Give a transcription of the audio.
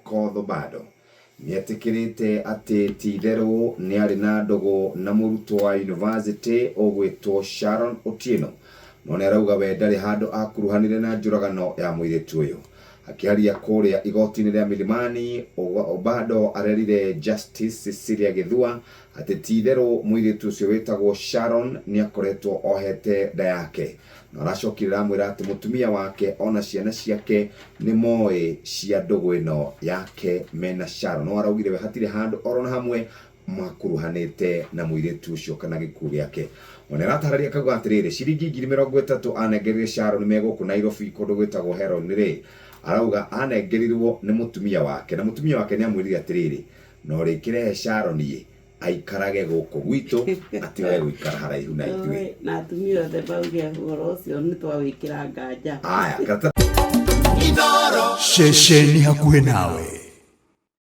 Okoth Obado nĩetĩkĩrĩte atĩ ti-itherũ nĩarĩ na ndũgũ na mũrutwo wa yunivasĩtĩ ũgwĩtwo Sharon Otieno, no nĩarauga we ndarĩ handũ akuruhanire na njũragano ya mũirĩtu ũyũ. Akĩaria kũrĩa igoti-inĩ rĩa Milimani, Obado arerire Justice Cecilia Gĩthua atĩ ti-itherũ mũirĩtu ũcio wĩtagwo Sharon nĩakoretwo ohete nda yake. Na aracokire aramwĩra atĩ mũtumia wake ona ciana ciake nĩ moĩ cia ndũgũ ĩno yake mena Sharon. No araugire we hatirĩ handũ orona hamwe makuruhanĩte na mũirĩtu ũcio kana gĩkuũ gĩake. Ona aratarĩria akauga atĩrĩrĩ, ciringi 30,000 anengerire Sharon me gũkũ Nairobi kũndũ gwĩtagwo Heron rĩ, arauga anengerirwo nĩ mũtumia wake na mũtumia wake nĩ amwĩrire atĩrĩrĩ, na ũrĩkĩrehe Sharon ĩ aikarage gũkũ gwitũ atigage gũikara haraihu na ithuĩ. Oi, na atumia othe mauge ũhoro ũcio nĩ twawĩkĩra nganja. Aya, karata Ceceni hakuhĩ nawe.